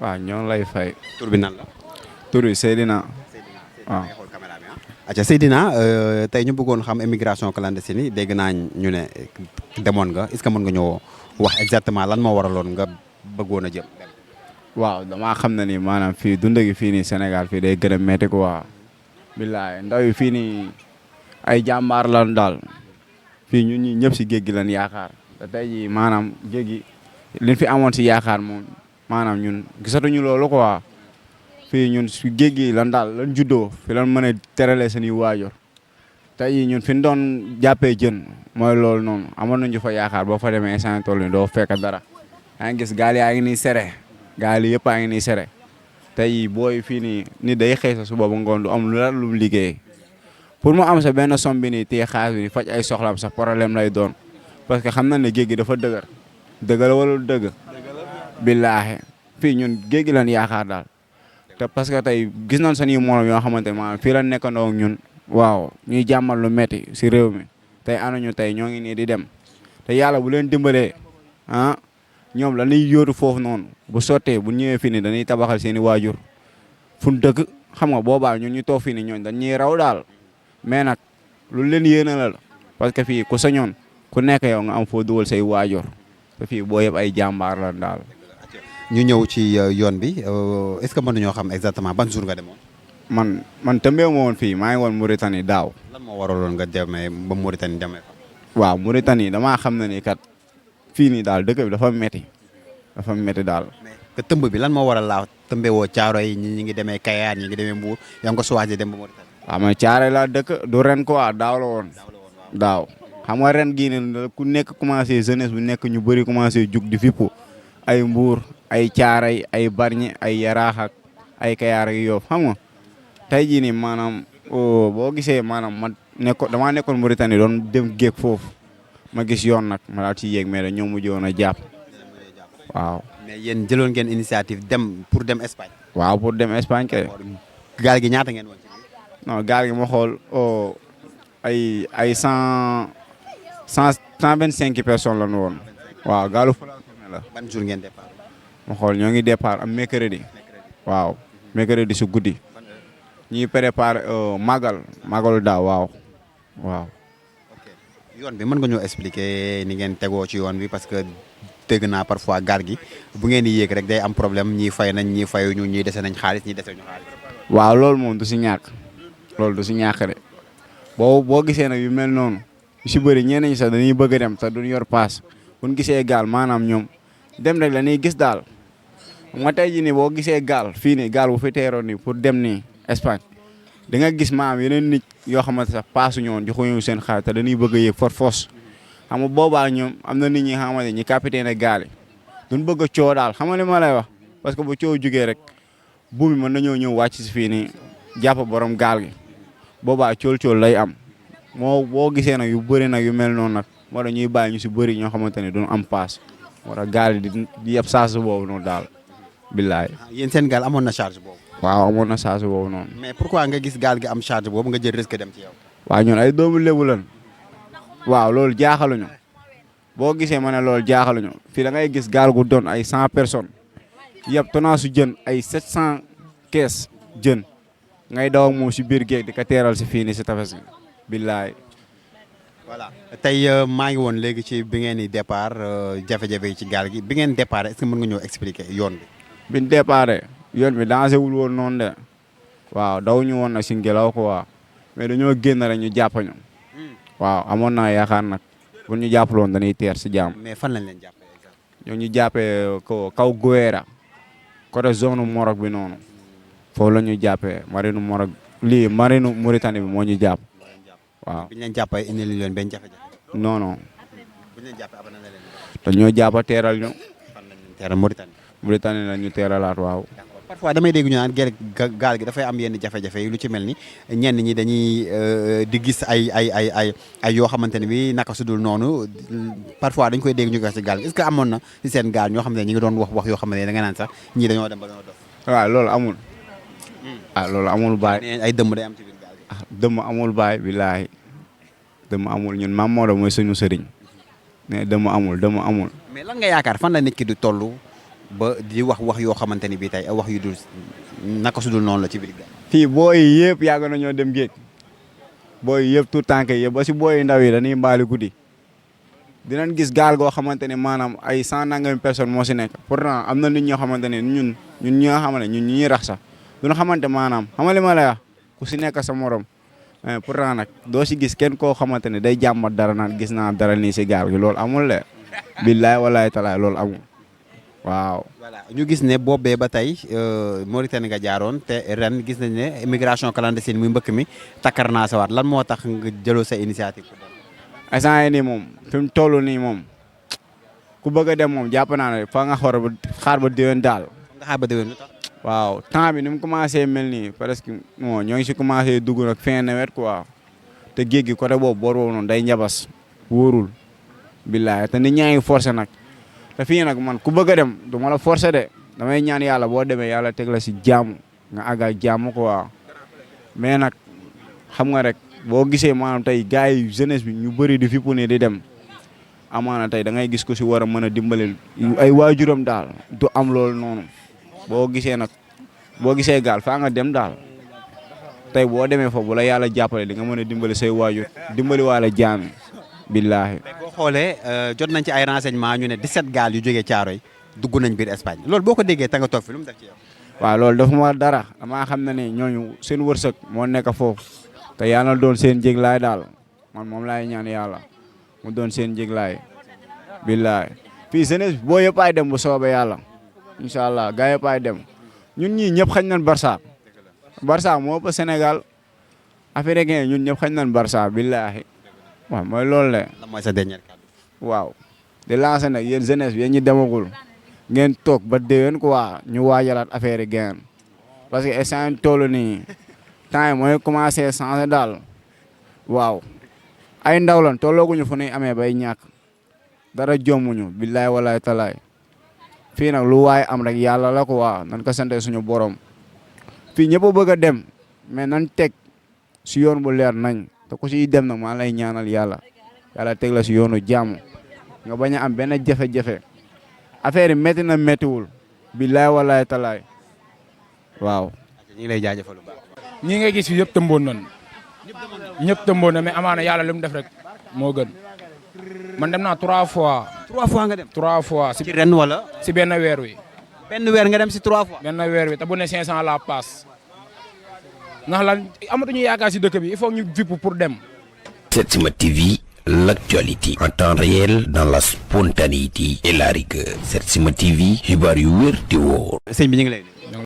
waaw ñoo lay fay. tur bi nan la. tur bi Seydina. Seydina Seydina waaw ngay xool caméra bi ah. acca Seydina tey ñu bëggoon xam immigration clandestine yi dégg naa ñu ne demoon nga est-ce que mën nga ñëw wax exactement lan moo waraloon nga bëggoon a jëm. waaw damaa xam ne ni maanaam fii dund gi fii nii Sénégal fii day gën a métti quoi. billaay ndaw yi fii nii ay jàmbaar lan daal fii ñun ñi ñëpp si géej gi lan yaakaar te tey jii maanaam géej gi liñ fi amoon si yaakaar moom maanaam ñun gisatuñu loolu quoi. fii ñun si géej gi lan daal lan juddoo fi lan mën a terale suñuy waajur tey jii ñun fi ñu doon jàppee jën mooy loolu noonu amoon nañu fa yaakaar boo fa demee instant toll ni doo fekk dara yaa ngi gis gaal yaa ngi nii sere gaal yi yëpp a ngi nii sere tey jii booy fii nii ni day xëy sa suba ba ngoon du am lu la lu mu liggéey pour mu am sa benn somme bi nii téye xaalis bi faj ay soxlaam sa problème lay doon parce que xam na ne géej gi dafa dëgër dëgër wala du dëgg billaahi fii ñun géej gi lan yaakaar daal te parce que tey gis nañ suñuy morom yoo xamante ne maanaam fii la nekkandoo ak ñun waaw ñuy jàmmal lu metti si réew mi tey anuñu tey ñoo ngi nii di dem te yàlla bu leen dimbalee ah ñoom la ñuy yóotu foofu noonu bu sottee bu ñëwee fii nii dañuy tabaxal seen i waajur fu ñu dëkk xam nga boobaa ñun ñu toog fii nii ñooñ dañuy raw daal mais nag lu leen yéene la parce que fii ku sañoon ku nekk yow nga am foo dugal say waajur te fii boo yëpp ay jàmbaar lan daal. ñu ñëw ci yoon bi est-ce que mën nañoo xam exactement ban jour nga demoon. man tëmbee ma woon fii maa ngi woon Mauritanie daaw. lan moo waraloon nga demee ba Mauritanie demee fa. waaw Mauritanie damaa xam ne ni kat fii nii daal dëkk bi dafa metti daal. te tëmb bi lan moo waral laa tëmbee woo caaro yi ñi ngi demee Kayar ñi ngi demee Mbour yaa ngi ko choisir dem ba Mauritanie. waaw man caare laa dëkk du ren quoi daaw la woon. daaw xam nga ren gii ne ku nekk commencé jeunesse bu nekk ñu bëri commencé jug di fippu ay Mbour ay caaray ay Bargny ay Yaraax ak ay Kayar ak Yoff xam nga tey jii nii maanaam boo gisee maanaam damaa nekkoon Mauritanie doon dem géej foofu ma gis yoon nag ma daal ci yéeg mais dañoo mujjoon a jàpp waaw. mais yéen jëloon ngeen initiative pour dem Espagne. waaw pour dem Espagne kay. gaal gi ñaata ngeen woon ci biir. non gaal gi ma xool ay 125 personnes la ñu woon. waaw gaalu Fala la. ban jour ngeen départ. ma xool ñoo ngi départ am mercredi. waaw mercredi su guddi. ñuy préparé màggalu daaw waaw. ok yoon bi mën nga ñoo expliquer ni ngeen tegoo ci yoon bi parce que dégg naa parfois gaal gi bu ngeen di yéeg rek day am problème ñii fay nañ ñii fayuñu ñii dese nañ xaalis ñii dese ñu xaalis. waaw loolu moom du si ñàkk. loolu du si ñàkk de boo gisee nag yu mel noonu yu si bëri ñenn ñi sax dañuy bëgg a dem te duñ yor paas bu ñu gisee gaal maanaam ñoom dem rek la ñuy gis daal nga tey jii nii boo gisee gaal fii nii gaal bu fi teeroon nii pour dem nii Espagne da nga gis maam yeneen nit yoo xamante sax paasuñu woon joxuñu seen xaalis te dañuy bëgg a yéeg force xam nga boobaa ñoom am na nit ñi nga xamante ñi capitaine gaal yi duñ bëgg a coow daal xam nga li ma lay wax parce que bu coow jugee rek bu mi mën nañoo ñëw wàcc si fii nii jàpp borom gaal gi boobaa cool lay am boo gisee nag yu bëri nag yu mel noonu nag moo tax ñuy bàyyi ñu si bëri ñoo xamante ne duñ am paas moo tax gaal yi di yeb saas boobu noonu daal billaay. yéen seen gaal amoon na charge boobu. waaw amoon na saas boobu noonu. mais pourquoi nga gis gaal gi am charge boobu nga jël risque dem ci yow. waaw ñun ay doomu lébu lan waaw loolu jaaxaluñu boo gisee ma ne loolu jaaxaluñu fii da ngay gis gaal gu doon ay 100 personnes yëpp tonnage su jën ay 700 kees jën ngay daw ak moom si biir géej di ko teeral si fii nii si tefes gi billaay. voilà tey maa ngi woon léegi ci bi ngeen di départ jafe-jafe yi ci gaal gi bi ngeen départ est-ce que mën nga ñëw expliquer yoon bi. biñ départ yoon bi danger wul woon noonu de waaw daw ñu woon nag si ngelaw quoi mais dañoo génn rek ñu jàpp ñu waaw amoon naa yaakaar nag bu ñu jàppaloon dañuy teer si jàmm. mais fan lañ leen jàppee exactement. ñoo ñu jàppee ko kaw Gouéra côté zone Morok bi noonu foofu la ñu jàppee marinu Morok marinu Mauritanie bi moo ñu jàpp waaw. bi ñu leen jàppee indi leen benn jafe-jafe. non non. bu ñu leen jàppee abana na leen. dañoo jàpp teeral ñu. fan lañ leen teeral Mauritanie. Mauritanie la ñu teeralaat waaw. parfois damay dégg ñu naan gaal gi dafay am yenn jafe-jafe yi lu ci mel ni ñenn ñi dañuy di gis ay yoo xamante ne bi naka su dul noonu parfois dañ koy dégg ñu ko ci gaal gi est-ce que amoon na ci seen gaal ñoo xam ne ñi ngi doon wax yoo xam ne da nga naan sax ñii dañoo dem ba dañoo dof. waaw loolu amul. loolu amul baay. ay dëmm day am ci biir gaal gi. dëmm amul baay billaahi dëmm amul ñun Maam Maodo mooy suñu sëriñ mais dëmm amul. mais lan nga yaakaar fan la nit ki di toll ba di wax yoo xamante ni bii tey wax yu dul naka su dul noonu la ci biir gaal. fii booy yëpp yàgg nañoo dem géej booy yëpp tout tànk yëpp ba si booy ndaw yi dañuy mbaali guddi dinañ gis gaal goo xamante ne maanaam ay 100 nangami personnes moo si nekk pourtant am na nit ñoo xamante ne ñun ñi nga xam ne ñun ñuy rax sax duñu xamante maanaam xamali ma la wax ku si nekk sa morom pourtant nag doo si gis kenn koo xamante ne day jàmbat dara naan gis naa dara nii si gaal gi loolu amul le billaay walaay talaay loolu amul waaw. voilà ñu gis ne boobee ba tey Mauritanie nga jaaroon te ren gis nañ ne immigration clandestine muy mbëkk mi takkar naa sa waat lan moo tax nga jëloo sa initiative. instant yii nii moom fi mu toll nii moom ku bëgg a dem moom jàpp naa ne fa nga xaar ba déwén daal. nga xaar ba déwén lu tax. waaw temps bi ni mu commencé mel nii presque bon ñoo ngi si commencé dugg nag fin nawet quoi te géej gi côté boobu boor boobu noonu day njabas wóorul billaay te nit ñaa ngi forcé nag te fii nag man ku bëgg a dem du ma la forcé de damay ñaan yàlla boo demee yàlla teg la si jàmm nga àgg ak jàmm quoi mais nag xam nga rek boo gisee maanaam tey gars yi jeunesse bi ñu bëri di fippu ne di dem amaana tey da ngay gis ko si war a mën a dimbali ay waajuram daal du am loolu noonu boo gisee gaal faa nga dem daal tey boo demee foofu bu la yàlla jàppale di nga mën a dimbali say waajur dimbali waale jaam billaahi. boo xoolee jot nañ ci ay renseignements ñu ne 17 gaal yu jógee Thiaroye dugg nañ biir Espagne loolu boo ko déggee ta nga toog fi lu mu def ci yow. waaw loolu dafa ma dara damaa xam ne ne ñooñu seen wërsëg moo nekk foofu te yàlla na doon seen jéglaay daal man moom laay ñaan yàlla mu doon seen jéglaay billaahi fii jeunesse boo yëpp ay dem bu soobee yàlla incha allah gars yëpp ay dem ñun ñii ñëpp xañ nañ Barça moo ëpp Sénégal africain ñun ñëpp xañ nañ Barça billaahi waaw mooy loolu le lan mooy sa dernier kàddu. waaw di lancer nag yéen jeunesse bi yéen ñi demagul ngeen toog ba déwén quoi ñu waajalaat affaire yi gën parce que instant toll nii temps yi mooy commencé changer daal waaw ay ndaw lan tollooguñu fu ñuy amee bay ñàkk dara jommuñu billaay walaay talaay fii nag lu waay am rek yàlla la ko waa nan ko sante suñu borom fii ñëpp a bëgg a dem mais nan teg si yoon bu leer nañ te ku siy dem nag maa lay ñaanal yàlla teg la si yoonu jàmm nga bañ a am benn jafe-jafe affaire yi métti na méttiwul billaay walaay talaay waaw. ñu ngi lay jaajëfal bu baax. ñii ngay gis fi yëpp tëmboon nañ ñëpp tëmboon na mais amaana yàlla li mu def rek moo gën man dem naa 3 fois. 3 fois nga dem. 3 fois ci ren wala. si benn weer wi. benn weer nga dem si 3 fois. benn weer wi te bu ne 500 la passe ndax lan amatuñu yaakaar si dëkk bi il faut ñu vipp pour dem. Setsima TV, l'actualité en temps réel dans la spontanéité et la rigueur. Setsima TV, xibaar yu wér te wóor. sëñ bi ñu ngi lay nuyu.